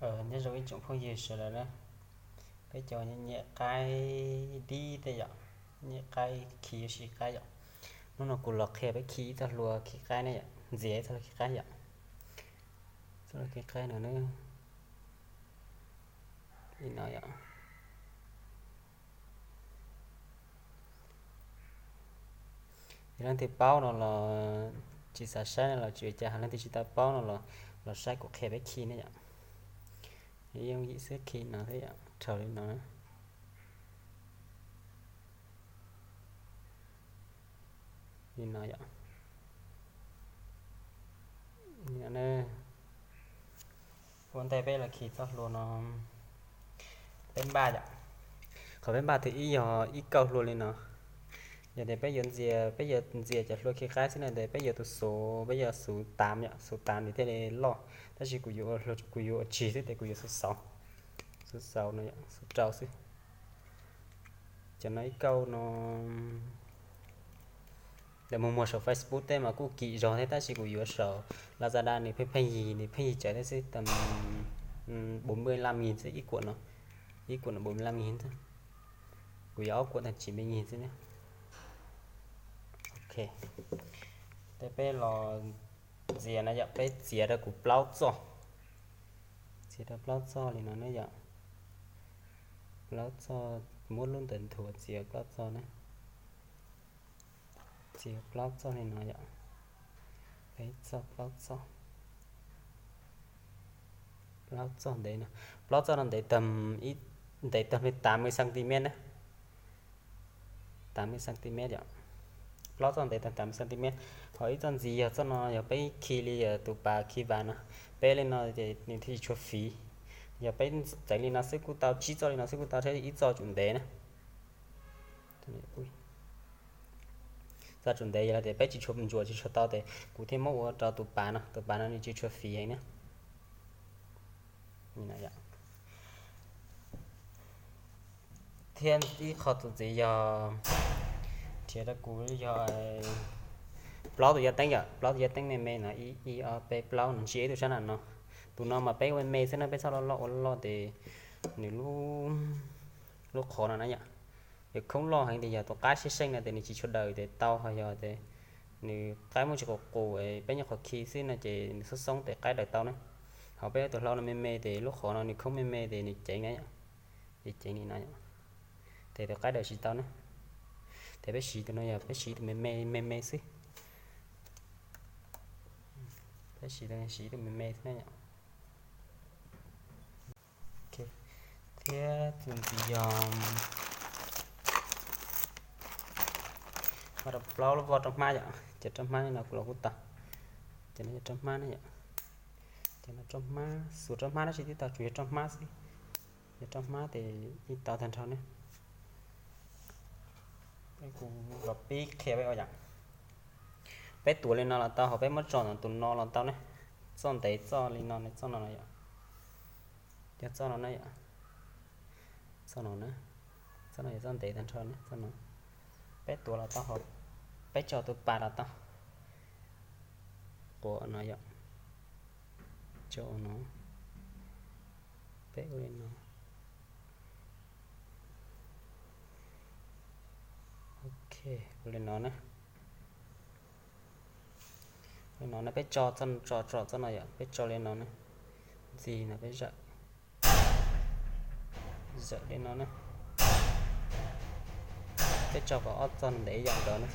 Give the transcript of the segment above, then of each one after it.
Nyob zoo ib tsoom phooj ywg sawv daws na, peb cov nyiam qaib dib tej yom, nyiam qaib khi ua si qaib yom. Hnub no kuv los qhia peb khi ib txoj hlua khi qaib ne yom, ntxias ib txoj hlua khi qaib yom. Txoj hlua khi qaib no ne, li no yom. Yog leej twg paub no los tsis xav saib no los tsis ua cas, leej twg tsis tau paub no los, los saib kuv qhia peb khi ne yom. Yooj yim xwb, khi no thiab yom, rhaub li no, li no yom. Ua ntej peb los khi txoj hlua no, peb npaj yom. Qhov peb npaj thib ib yog ib kauj hlua li no. Yog tias peb yuav ntxias, peb yuav ntxias cov hlua khi qaib xwb no ces peb yuav tus xuv, peb yuav xuv tav yom, xuv tav nws thiaj li loj. Tab sis kuv yuav, kuv yuav ua tsis xwb ces kuv yuav xuv xauv, xuv xauv no, xuv rau xwb. Cov no ib kauj no, lawv muag muag saum Facebook tej mas kuj kim zog thiab, tab sis kuv yuav saum Lazada nws pheej pheej yig, nws pheej yig tsawv thiab xwb, tau bốn mươi lăm nghìn xwb ib kuam no, ib kuam no bốn mươi lăm nghìn xwb. Kuv yuav ob kuam tag chín mươi nghìn xwb na. Ok, tej peb los ntxias no yom, peb txiav rau kuv plaub txoj, txiav rau plaub txoj li no ne yom. Plaub txoj, muab lub ntawd nthuav txiav plaub txoj na. Txiav plaub txoj li no yom. Peb txoj, plaub txoj, plaub txoj ntev no, plaub txoj no ntev tag, ntev tag li tám mươi centimet na. Tám mươi centimet yom. Plaub txoj ntev tag tám mươi centimet. Ho ib txoj ntxiv yog txoj no, yog peb khi li tus pas khi vas no, peb li no ces nws thiaj tsis tshua fiv. Yog peb txeev li no xwb kuj tau, tsib txoj li no xwb kuj tau, thiab ib txoj tsum ntev na. Txoj tsum ntev yog tias peb tsis tshua ntsuas tsis tshua tau ces kuv thiaj muab ua rau tus pas no, tus pas no nws tsis tshua fiv heev na. Thiab ib qho txuas ntxiv yog nrhiav rau kuv yog plaub tus yaj teeb yom, plaub tus yaj teeb me me no, ib, ob, peb, plaub no, ntsia ib tus sab nram no. Tus no mas peb ua me me xwb na, peb txhob loj loj ua loj ces nws lub, lub qhov no na yom, yog khoob loj heev ces yog tus qaib seej seej no ces nws tsis tshua daws ces tau, ho yog ces nws qaib muaj tsis qus qus, peb nyuam qhuav khi xwb no ces nws xoob xoob ces qaib daws tau na. Ho peb tus hlau no me me ces lub qhov no nws khoob me me ces nws ceev na, ceev ceev li no, ces tus qaib daws tsis tau na. Ces peb siv tus no yog peb siv tus me me me me xwb. Peb siv tus, siv tus me me xwb na yom. Thiab tus ntxiv yog, ho rau plaub lub voj rau hmab yom, ces rau hmab li no kuv los kuj tau. Ces no yog rau hmab ne yom, ces no rau hmab, xuas rau hmab tab sis twb tau, tsuas yog rau hmab xwb. Yog rau hmab ces yeej tau tag nrho ne. Kuv los pib qhia peb ua yom. Peb tuav li no los tau, ho peb muab tso ntawm tus no los tau ne. Txoj ntev txoj li no, txoj no yom, cov txoj no na yom, txoj no na, txoj no yog txoj ntev tag nrho ne, txoj no. Peb tuav los tau, ho peb tso tus pas los tau, quav no yom, tso no, peb ua li no. Ok, ua li no na. Li no na, peb tso, tso, tso txoj no yom, peb tso li no na. Ntxig no peb zawm, zawm li no na. Peb tso kom ob txoj ntev yam ntawd na.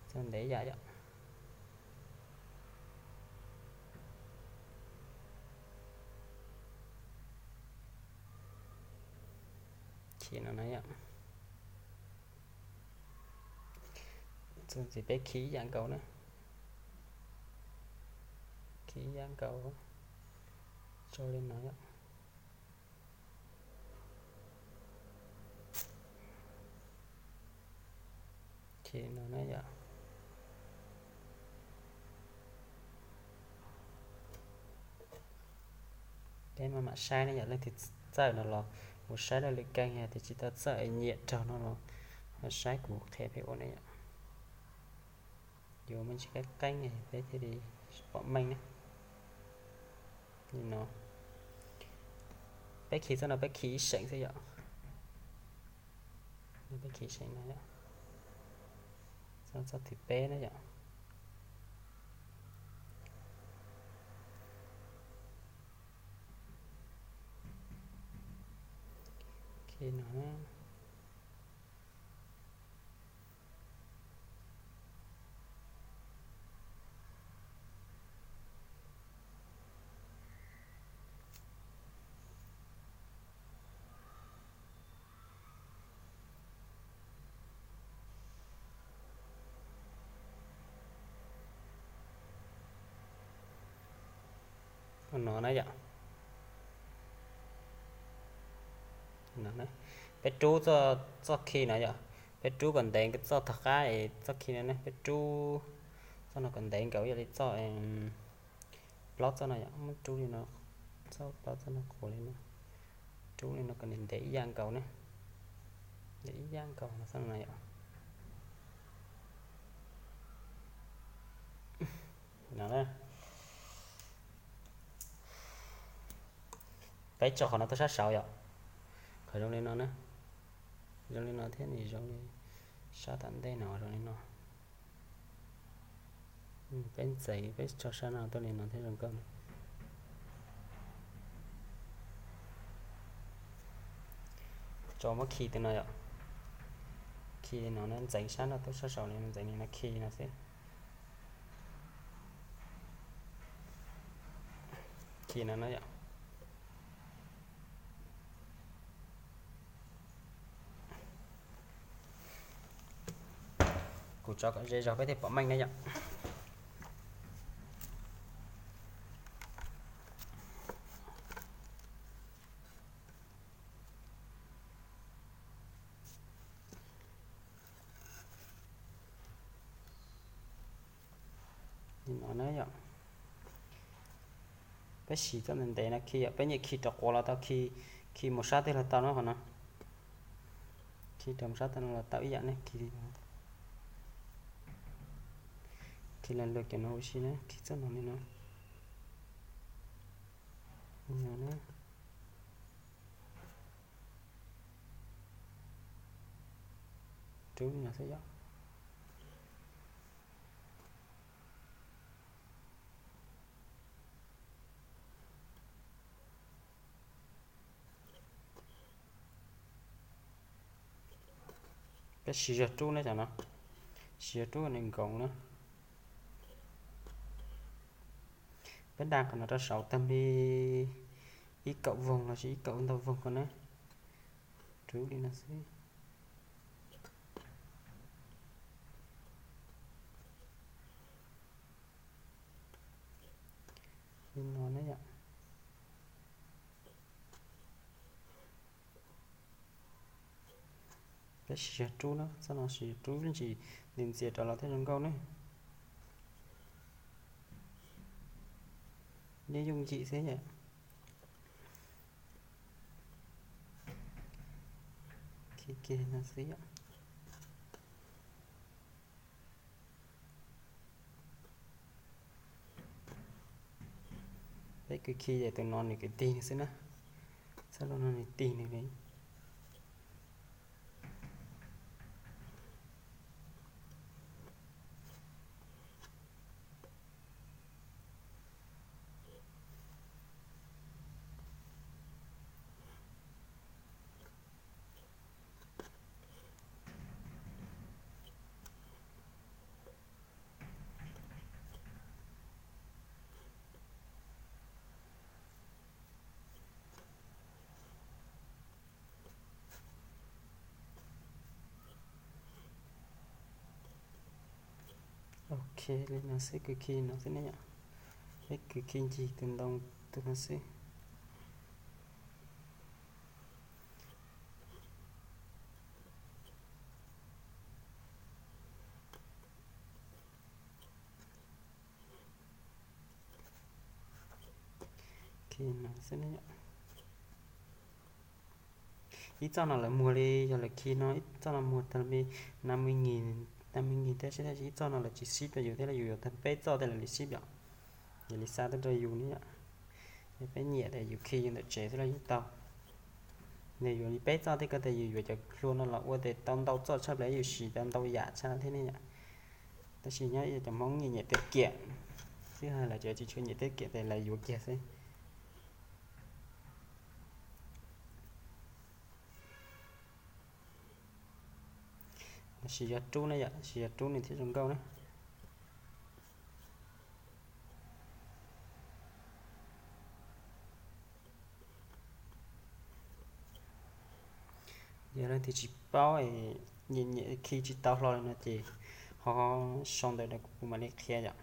Txoj ntev yam yom. Khi no na yom. Txuas ntxiv peb khi ib yam nkaus na. Khi ib yam nkaus, tso li no yom. Khi no na yom. Peb maj mam saib ne yom, leej twg txawj no los mus saib dab lwm keej, yog tias tsis tau txawj nyiam raug no los saib kuv qhia peb ua ne yom. Yuav me ntsis qeeb qeeb peb thiaj li pom meej na. Li no, peb khi txoj no peb khi ib seem xwb yom. Peb khi seem no yom. Txoj, txoj thib peb na yom. Khi no na. No na yom. Peb rub txoj khi no yom. Peb rub kom ntev txoj tom qab es txoj khi no ne, peb rub txoj no kom ntev nkaus, yog li txoj plaub txoj no yom, muab rub li no, txoj plaub txoj no qhuav li no, rub li no kom ntev ntev ib yam nkaus ne, ntev ib yam nkaus no txoj no yom. No, peb tso qhov no tuaj sab saud yom, qhov zoo li no na, zoo li no thiab nws zoo li sab tom ntej no zoo li no. Peb ntxeev peb tso sab no tuaj li no thiab zoo nkauj. Tso muab khi tus no yom, khi li no na, ntxeev sab no tuaj sab saud li no, ntxeev li no khi no xwb. Khi no na yom. Kuv tso kom ze zog peb thiaj pom meej na yom. Li no na yom. Peb siv txoj ntev ntev no khi yom, peb nyiam khi rau quav los tau, khi, khi mus sab twg los tau no qhov no. Khi rau mus sab twg no los tau ib yam ne, khi, khi los luag cov no ua si na, khi txoj no li no. Li no na. Rub li no xwb yom. Peb siv zog rub na cov no, siv zog rub nws nkoos na. Peb da qhov no rau saud tag li ib kaum voog los sis ib kaum ntau voog ko na. Rub li no xwb. Li no na yom. Peb siv zog rub na, txoj no siv zog rub ntsis, ntxias ntxias rau los thiaj zoo nkauj ne. Yeej yooj yim xwb yom. Khi kiag no xwb yom. Peb kwv khi ces tus no nws kwv tig nws xwb na. Txoj lub no nws tig nws li. Ok, li no xwb, kwv khi no xwb ne yom. Peb kwv khi ncig tus ntoo tus no xwb. Khi no xwb ne yom. Ib txoj no lawv muag li, yog lawv khi no ib txoj no muag tag li năm mươi nghìn, năm mươi nghìn thiab, tab sis ib txoj no lawv tsis ship rau yus thiab, yus yuav tag peb txoj thiaj li ship yom. Yog li xa tuaj rau yus ne yom. Yog peb nyiam tes yus khi yus ntawm tsev xwb los yeej tau. Nws yuav li peb txoj thiab, koj tes yus yuav cov hlua no los ua tes tau ntau txoj tshaj plaws, yus siv tau ntau yam tshaj thiab ne yom. Tab sis nyob cov Hmoob nyiam nyiam tej kiam xwb, lawv cov tsis tshua nyiam tej kiam tes lawv yuav kiag xwb. Siv yog rub ne yom, siv yog rub nws thiaj zoo nkauj na. Yog leej twg tsis paub, nyiam nyiam khi tsis tau hlo li no ces ho sau ntawv rau kuv, kuv mam li qhia yom.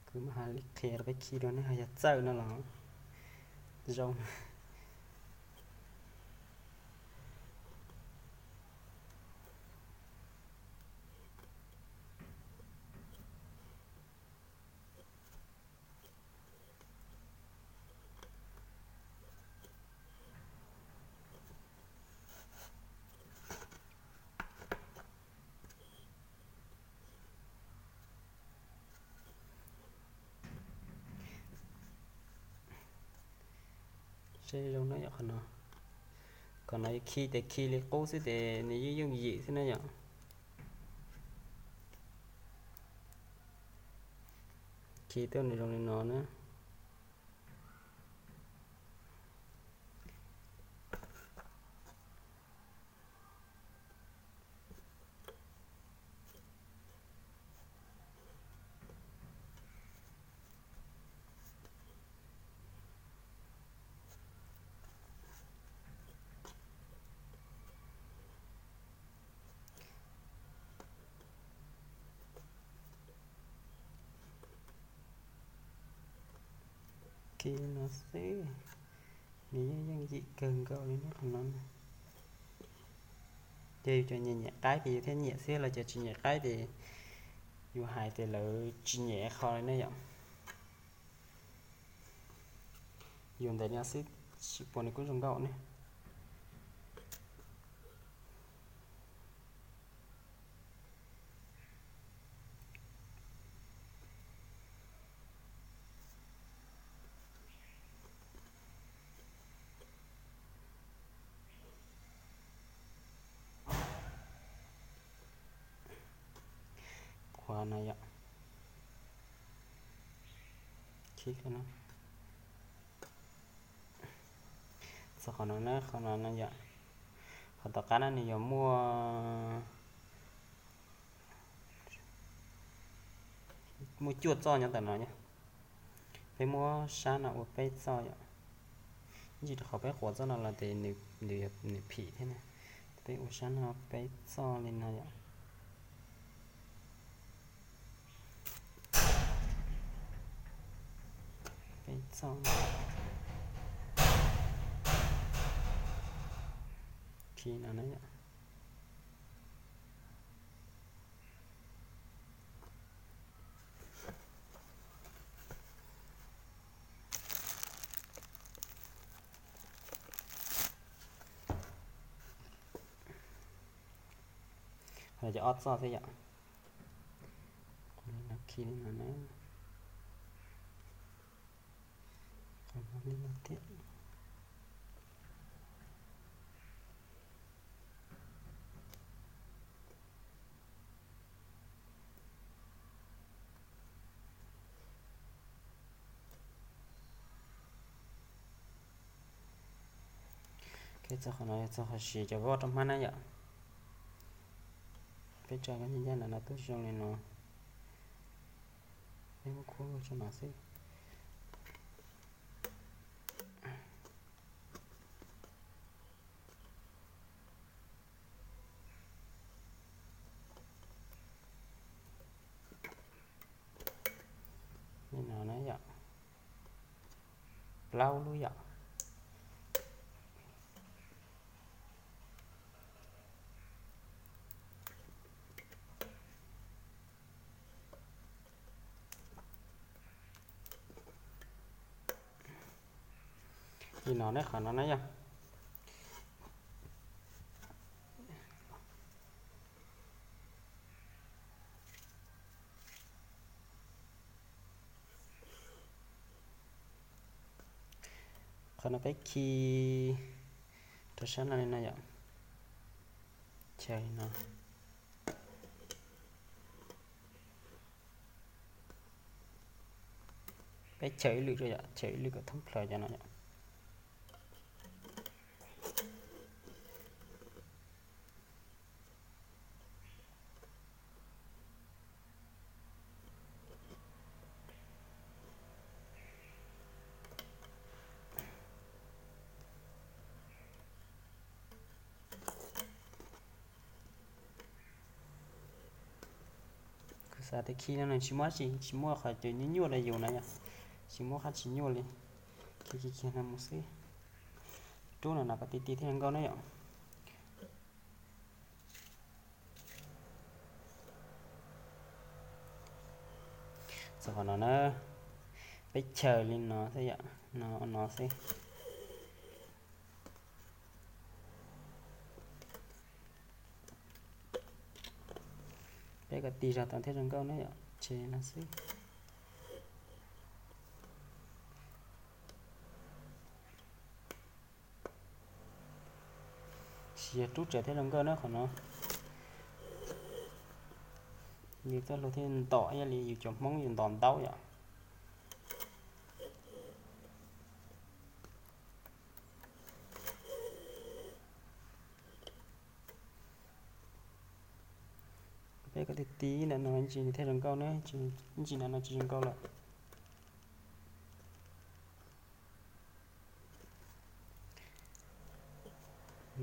Kuv mam li qhia rau peb khi dua ne, ho yog txawj no los zoo. Seb zoo na yom, qhov no, qhov no khi tes khi li qub xwb tes nws yeej yooj yim xwb na yom. Khi tuaj nws zoo li no na. Khi no xwb, nws yeej yooj yim kawg nkaus li na qhov no. Ces yus cov nyiam nyiam qaib ces yus thiaj nyiam xwb, los cov tsis nyiam qaib ces yus hais ces lawv tsis nyiam qhov li ne yom. Yus ntawm no xwb, tsis pom nws kuj zoo nkauj ne. Qhov no yom. Khi no. Txog qhov no na, qhov no no yom. Qhov tom qab no nws yuav muaj, muaj cuaj txoj nyob ntawm no. Peb muab sab no ua peb txoj yom. Ntsis rau qhov peb quav txoj no los ces nws phim thiab na. Peb ua sab no peb txoj li no yom. Peb txoj. Khi no na yom. Ho cov ob txoj thiab yom. Khi li no na. Li no thiab. Txog qhov no yog txog qhov siv cov voj rau hmab na yom. Peb tso cov ncaj ncaj ntawm no tuaj zoo li no. Peb muab khuab tso no xwb. Li no na yom. Plaub lub yom. Li no ne, qhov no na yom. Qhov no peb khi rau sab no li no yom. Chaws li no. Peb chaws ib lwm rau yom, chaws ib lwm kom thoob plaws cov no yom. Kuv xav tias khi no nws tsis muaj tsis, tsis muaj qhov cov nyuaj nyuaj rau yus na yom, tsis muaj qhov tsis nyuaj li. Khi khi khi no mus xwb. Rub no no kom ti ti thiaj zoo nkauj na yom. Txog qhov no na, peb chaws li no xwb yom, no no xwb. Peb kom ti zog tau thiaj zoo nkauj na yom, ces no xwb. Tsis yog rub tsawv thiaj zoo nkauj na qhov no. Yus txoj hlua thiaj ntom ib yam li yus cov Hmoob yus ntos ntaub yom. Peb kom ti ti ntawm no ib ntsis nws thiaj zoo nkauj na, ib ntsis no no tsis zoo nkauj lawm.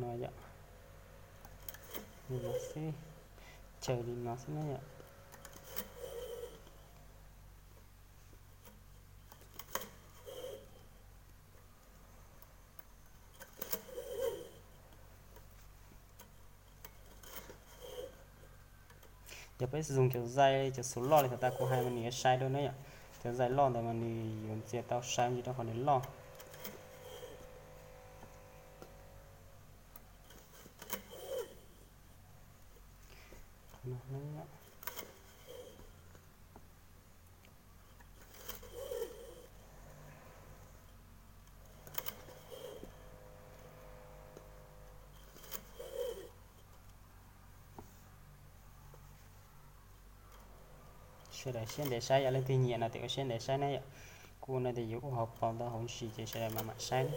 No yom, li no xwb, chaws li no xwb na yom. Yog peb zoo cov zais cov xuv loj li thaum tas kuv hais mas nws yuav sai dua na yom. Cov zais loj ntawd mas nws yuav ntxias tau sai ntsis rau qhov nws loj. Sawv daws siab ntev saib yom, leej twg nyiam no ces ua siab ntev saib na yom. Kuv ua no ces yus ua hauv paus ntau hauv ntsis ces sawv daws mam mam saib na.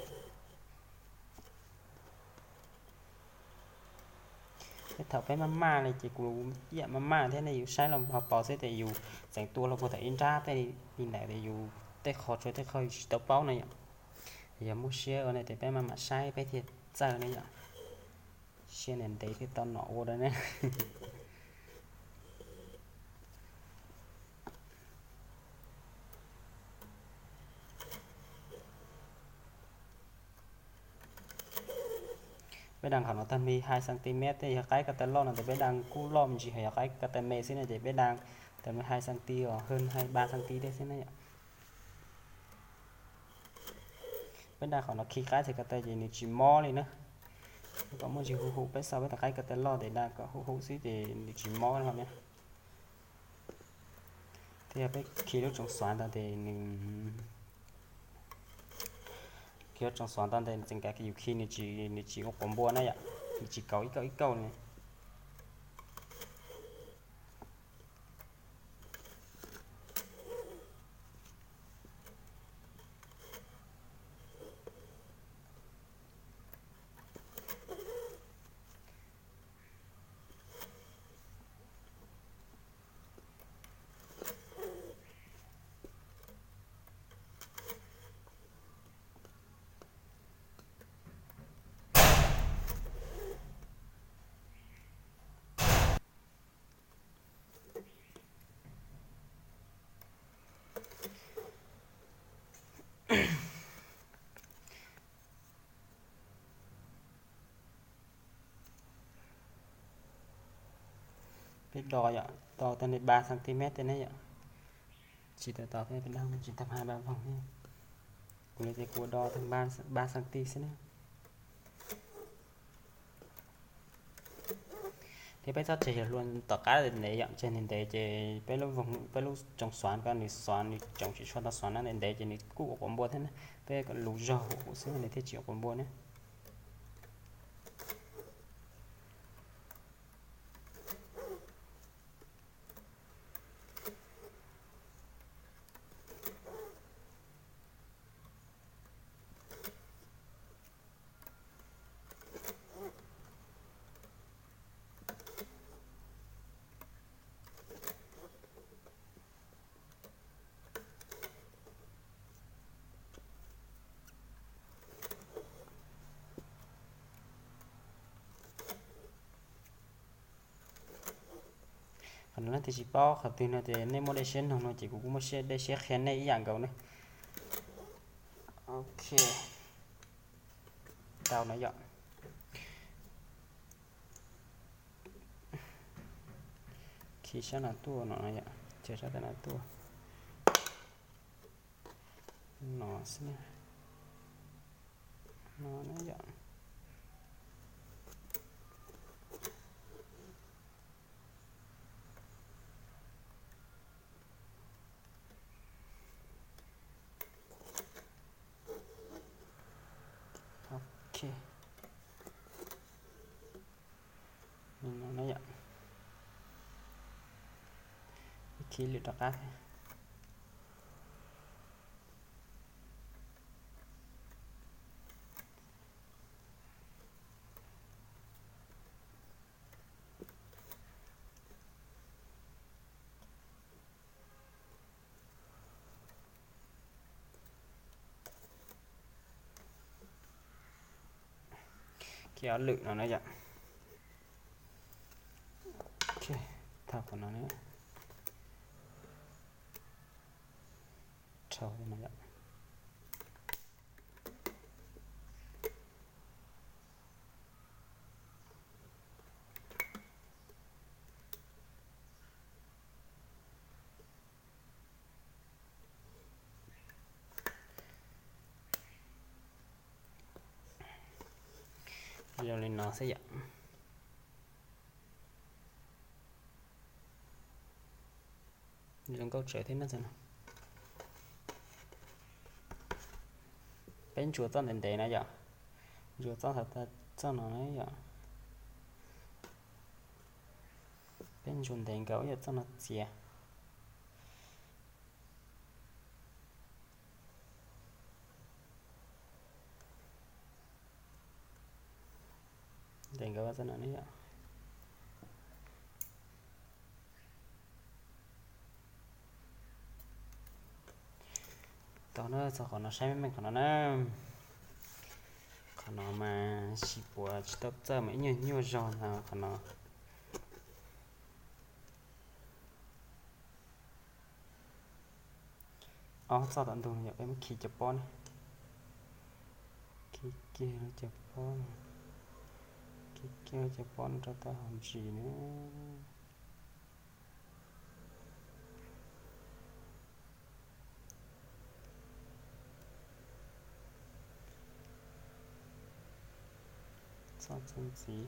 Tej thaum peb maj maj li ces kuv ib yam maj maj thiab ne, yus saib los hauv paus xwb ces yus tseem tua los puag tom ib nrab tej li ntawd ces yus tej qho tshuav tej qho yus tsis tau paub na yom. Yog muaj siab ua no ces peb maj mam saib peb thiaj txawj na yom. Siab ntev ntev thiaj tau nom ua dua na. Peb daj qhov no tag me hai centimet tej, yog qaib ko taw loj no ces peb daj kuj loj me ntsis, ho yog qaib ko taw me xwb no ces peb daj tag me hai centi os, hơn hai ba centi thiab xwb na yom. Peb daj qhov no khi qaib txhais ko taw ces nws tsis mob li na. Kom muaj ntsis huv huv peb xav peb tus qaib ko taw loj ces daj kom huv huv xwb ces nws tsis mob no na. Thiab yog peb khi lub tsoos xuav ntawd ces nws, khi lub tsoos xuav ntawd ces txeem kav yus khi nws tsis, nws tsis ua quav npua na yom, nws tsis kauv ib kauj ib kauj li. Peb do yom, do tau li ba centimet tej ne yom. Tsis tau tau thiab, peb do tsis tau hai ba vòng thiab. Kuv li ces kuv do tau ba centi xwb na. Thiab peb txhob tseg yog hlua tom qab ntev yom, tseg ntev ntev ces peb lub voog, peb lub tsoos xuav ko nws xuav nws tsoos tsis tshua tau xuav na, ntev ntev ces nws kuj ua quas npua thiab na. Peb lus zog huv huv xwb nws thiaj tsis ua quas npua na. Qhov no leej twg tsis paub qhov twg no ces nej muaj dej siab noog no ces kuv kuj muaj dej siab qhia nej ib yam nkaus ne. Ok, tau no yom. Khi sab no tuaj no yom, chaws sab tam no tuaj no xwb, no na yom. Ok, no na yom, khi lwm rov qab thiab. Khi ob lwm no na yom. Thau qhov no na, rau no yom. Zoo li no xwb yom. Zoo nkauj tsawv thiab na. Peb ntsuas txoj ntev ntev na yom, ntsuas txoj, txoj no na yom. Peb ntsuas ntev nkaus yog txoj no txias. Ntev nkaus txoj no na yom. Tau na, txog qhov no saib meej meej qhov no na. Qhov no mas sis puas tsis tau txawj mas ib nyuag nyuaj zog ntag qhov no. Ob txoj tom ntug no yog peb muab khi cov pob na. Khi kiag cov pob, khi kiag cov pob no rau tau hauv ntsis na. Txoj txuas ntxiv.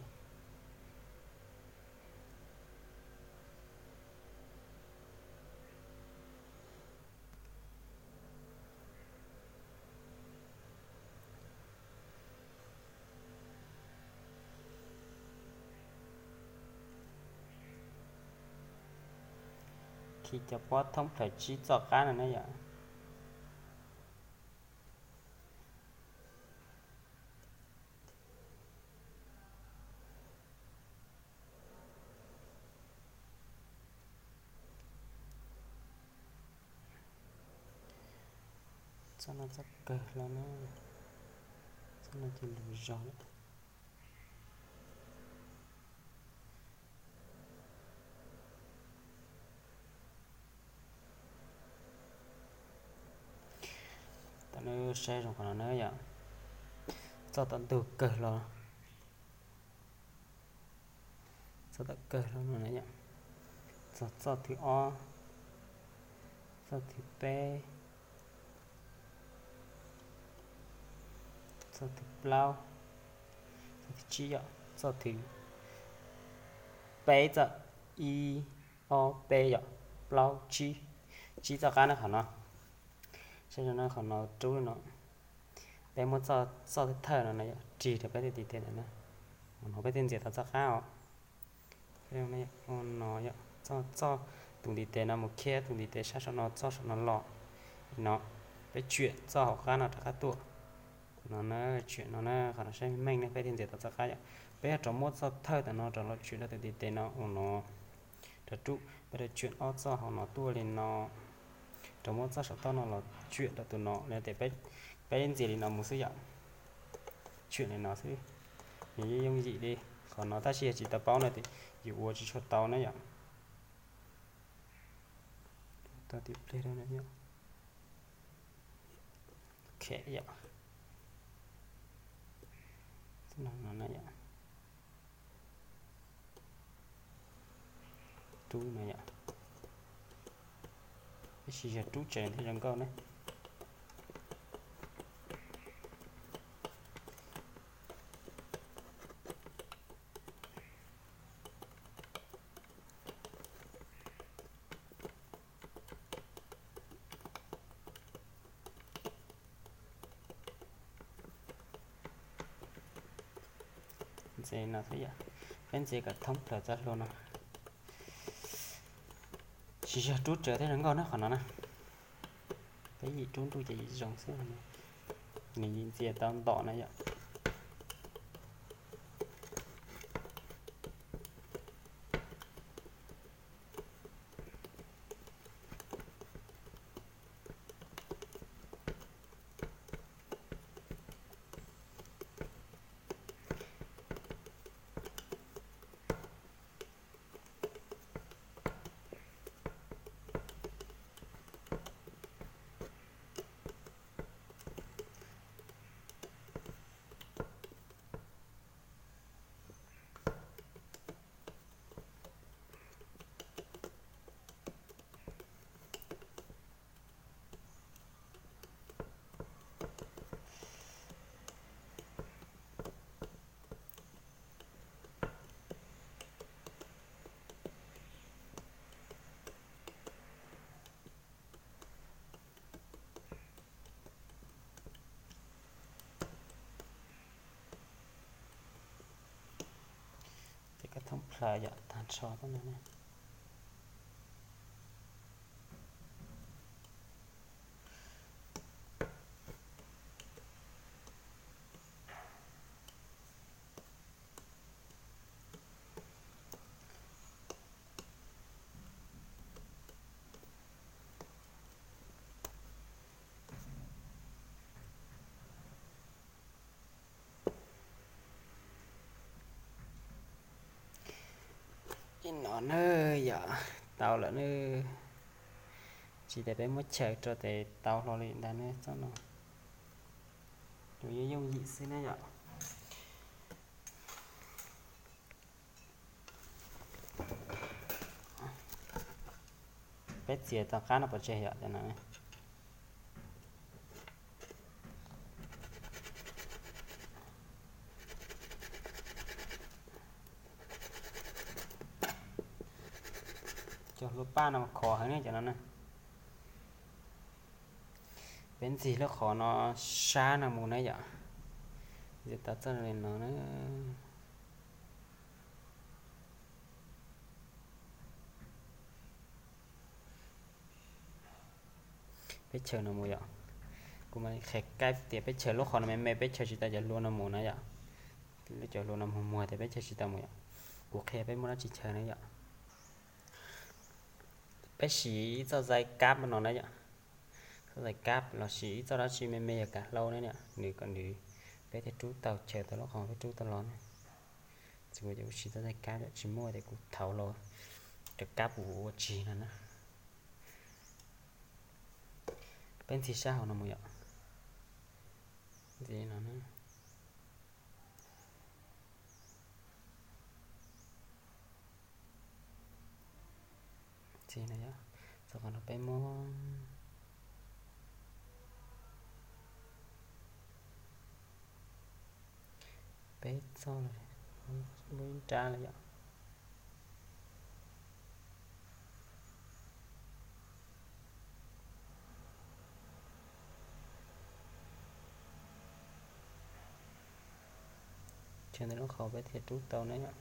Khi cov pob thoob plaws tsib txoj qab no na yom. Txoj no txoj kawg hlo na, txoj no ces lus zog lawm. Tam no saib zoo qhov no na yom, txoj tom ntug kawg hlo. Txoj tom kawg hlo no na yom, txog txoj thib ob, txoj thib peb, txoj thib plaub, txoj thib tsib yom, txoj thib peb txoj, ib, ob, peb yom, plaub, tsib, tsib txoj qab na qhov no. Saib no, qhov no rub li no, peb muab txoj thawj no na yom, rig rau peb tus ntiv tes ntawm no, no peb thiaj ntxias tau txoj qab os. No yom, txoj, txoj, tus ntiv tes no mus khiab tus ntiv tes sab saum no, txoj saum no los. No, peb tsuam txoj hauv qab no rov qab tuaj. No na, tsuam no na, qhov no saib meej ne, peb thiaj ntxias tau txoj qab yom. Peb yuav rov muab txoj thawj ntawm no rov los tsuam rau tus ntiv tes no ua no. Rov rub, peb rov tsuam ob txoj hauv no tuaj li no. Rov muab txoj saum toj no los tsuam rau tus no, no tias peb ntxias li no mus xwb yom. Tsuam li no xwb, nws yeej yooj yim li. Qhov no tab sis yog tsis tau paub no ces yus ua tsis tshua tau na yom. Tau tim pliag no yom. Ok yom. No, no na yom. Rub no yom. Tab sis yog rub tsev thiaj zoo nkauj ne. Ntxias no xwb yom, peb ntxias kom thoob plaws txoj hlua no. Tsis yog rub tsev thiaj zoo nkauj na qhov no na. Peb yim rub ntuj ces yim zoo xwb. Nws yim ntxias tau ntom na yom. Ces koj thoob plaws yom, tag nrho teb no na. Ib no na yom, tau lawm na. Tsis tas peb muab chaws rau tes tau hlo li ntag ne txoj no. Nws yeej yooj yim xwb na yom. Peb txiav tau qab no pov tseg yom, cov no. Cov hlua paj no khov heev ne cov no na. Peb ntxig lub qhov no sab no mus na yom. Ntxig tau txoj li no na. Peb chaws no mus yom. Kuv mam li qhia kaib tias peb chaws lub qhov no me me, peb chaws tsis tau cov hlua no mus na yom. Lub cov hlua no muag muag tias peb chaws tsis tau mus yom. Kuv qhia peb muab dab tsi chaws na yom. Peb siv ib txoj zais kab no na yom. Txoj zais kab los sis ib txoj dab tsi me me yog kav hlau na yom, nws kom nws, peb thiaj rub tau chaws tau lub qhov peb rub tau los na. Txawm kuv siv txoj zais kab yom, tsis muaj tias kuv thauv los cov kab kuv ua tsis no na. Peb ntxig sab hauv no mus yom. Ntxig no na. Ntxig no yom, txog qhov no peb muab, peb txog lub nrab lawm yom. Ces ntawm lub qhov peb thiaj rub tau ne yom.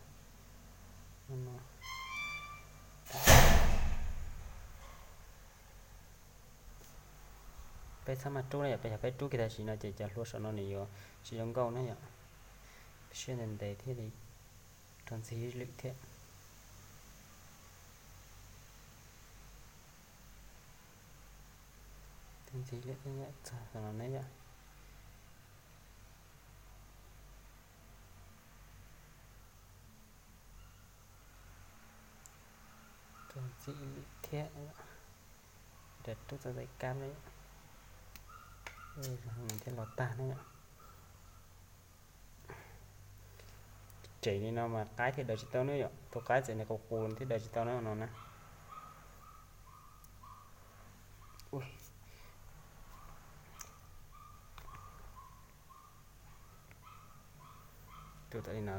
Peb txhob maj rub na yom, peb yog peb rub kiag tam sim no ces cov hlua saum no nws yuav tsis zoo nkauj na yom. Siab ntev ntev thiaj li rau ntxiv lwm thiab. Rau ntxiv lwm thiab yom, txog no ne yom. Rau ntxiv lwm thiab, rau rub txoj ntxais kab ne, thiaj los tag ne yom. Tseem li no mas qaib thiaj daws tsis tau ne yom, tus qaib txawm nws qus qus thiaj daws tsis tau ne no na. Tus li no,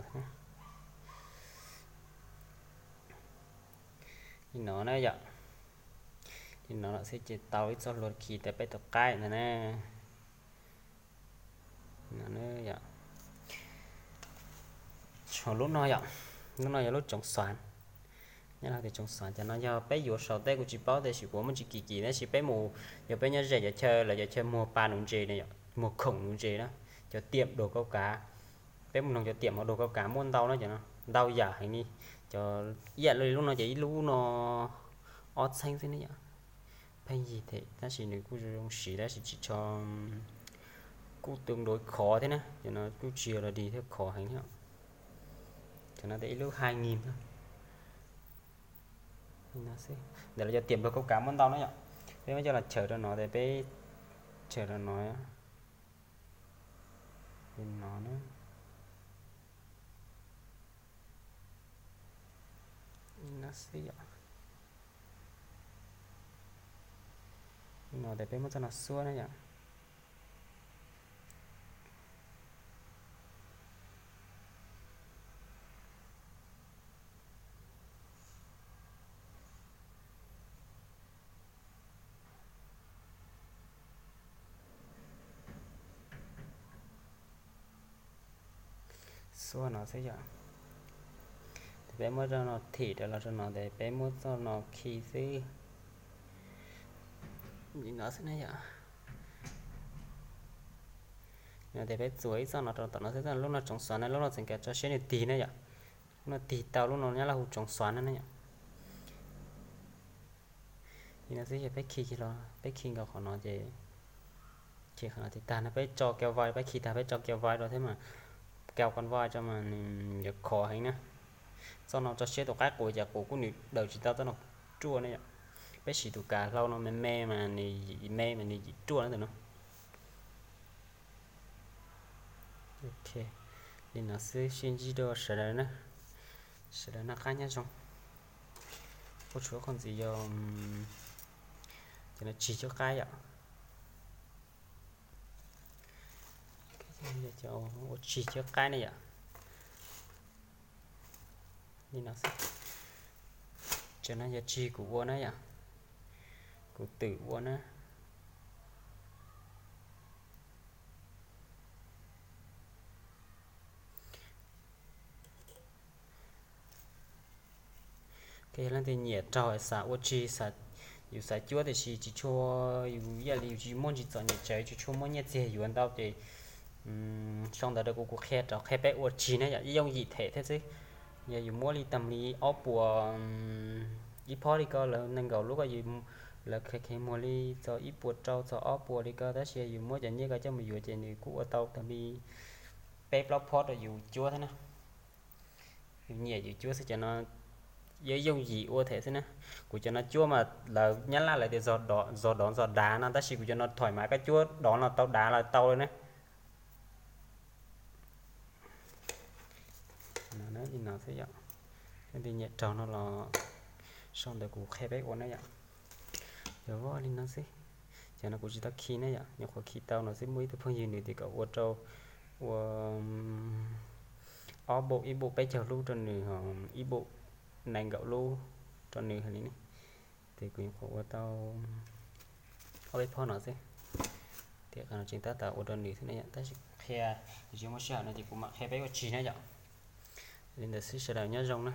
li no na yom. Li no lawm xwb ces tau ib txoj hlua khi rau peb tus qaib ntag na. Lub no yom, lub no yog lub tsoov xuav. Nyob los tias tsoov xuav cov no yog peb yuav sau tej kuv tsis paub tiam sis kuv muaj tsis kim kim tab sis peb mus, yog peb nyob ze cov chaw lawv cov chaw muag pa nuv ntses na yom, muag khoom nuv ntses na, cov tiam dua kauj kav, peb mus noog cov tiam dua kauj kav muaj ntau na, cov no ntau yam heev li. Cov ib yam li lub no ces ib lub no ob txheeb xwb ne yom. Pheej yig them tab sis nws kuj zoo siv tab sis tsis tso, kuj tương đối khov thiab na, cov no kuj tsis yog los dig thiab khov heev thiab. Cov no tias ib lub hai nghìn. Ntawm lawv cov tiam dua kauj kav muaj ntau na yom. Peb muab coj los chaws rau no ces peb chaws rau no, no, no xwb yom. No ces peb muab txoj no xuab na yom. Xuab no xwb yom. Ces peb muab txoj no thim rau los rau no ces peb muab txoj no khi xwb. Li no xwb na yom. No ces peb txuas ib txoj no rau tom no xwb, lub no tsoov xuav na, lub no tseem kav tso siab nws tig na yom. Lub no tig tau, lub no nyab laj hu tsoov xuav na na yom. Li no xwb ces peb khi los, peb khi nkaus qhov no ces, khi qhov no ces tag no peb tso keo vai, peb khi tag peb tso keo vai rau thiab mas, keo kon vai rau mas nws yuav khov heev na. Txoj no tso siab tus qaib qus ces qus kuj nws daws tsis tau txoj no ruaj ne yom. Peb siv tus kav hlau no me me mas nws yim me mas nws yim ruaj na tus no. Ok, li no xwb sib ntsib dua sawv daws na, sawv daws noj qab nyob zoo. Kuv tshuav qhov ntxiv yog cov no tsig cuab qaib yom. Ua tsig cuab qaib ne yom. Li no xwb. Cov no yog tsig kuv ua na yom, kuv twm ua na. Yog leej twg nyiam raug xav ua tsig, yus xav cuab tiam sis tsis tshua, yus ib yam li yus tsis muaj ntsis txom nyem tsawv, tsis tshua muaj nyiaj txiag yuav ntau ces sau ntawv rau kuv, kuv qhia rau, qhia peb ua tsig na yom, yooj yim them thiab xwb. Yog yus muab li tag li ob puas, ib phob li ko lawv nees nkaum lub ko, lawv kheev muag li txog ib puas rau txog ob puas li ko, tab sis yus muab cov nyiaj ko coj mus yuav ces nws kuj ua tau tag li peb plaub phob rau yus cuab thiab na. Yus nyiam yus cuab xwb, cov no yooj yim ua them xwb na. Kuv cov no cuab mas lawv nyab laj lawv tias zog dov zog dav no, tab sis kuv cov no thoim mas koj cuab dov no tau dav los tau li na. Li no xwb yom. Leej twg nyiam raug no los sau ntawv kuv qhia peb ua na yom. Yog li no xwb. Cov no kuv tsis tau khi na yom, nyuam qhuav khi tau no xwb, muaj ib tug phooj ywg nws tias kom ua rau, ua ob bum, ib bum peb caug lub rau nws, ib bum nees nkaum lub rau nws li ne. Ces kuv nyuam qhuav ua tau ob peb phob no xwb, tiam Qhov no tseem tab tom ua rau nws thiab na yom, tab sis qhia, tsis muaj sij hawm no ces kuv mam qhia peb ua tsis na yom. Li ntawd xwb, sawv daws nyob zoo na.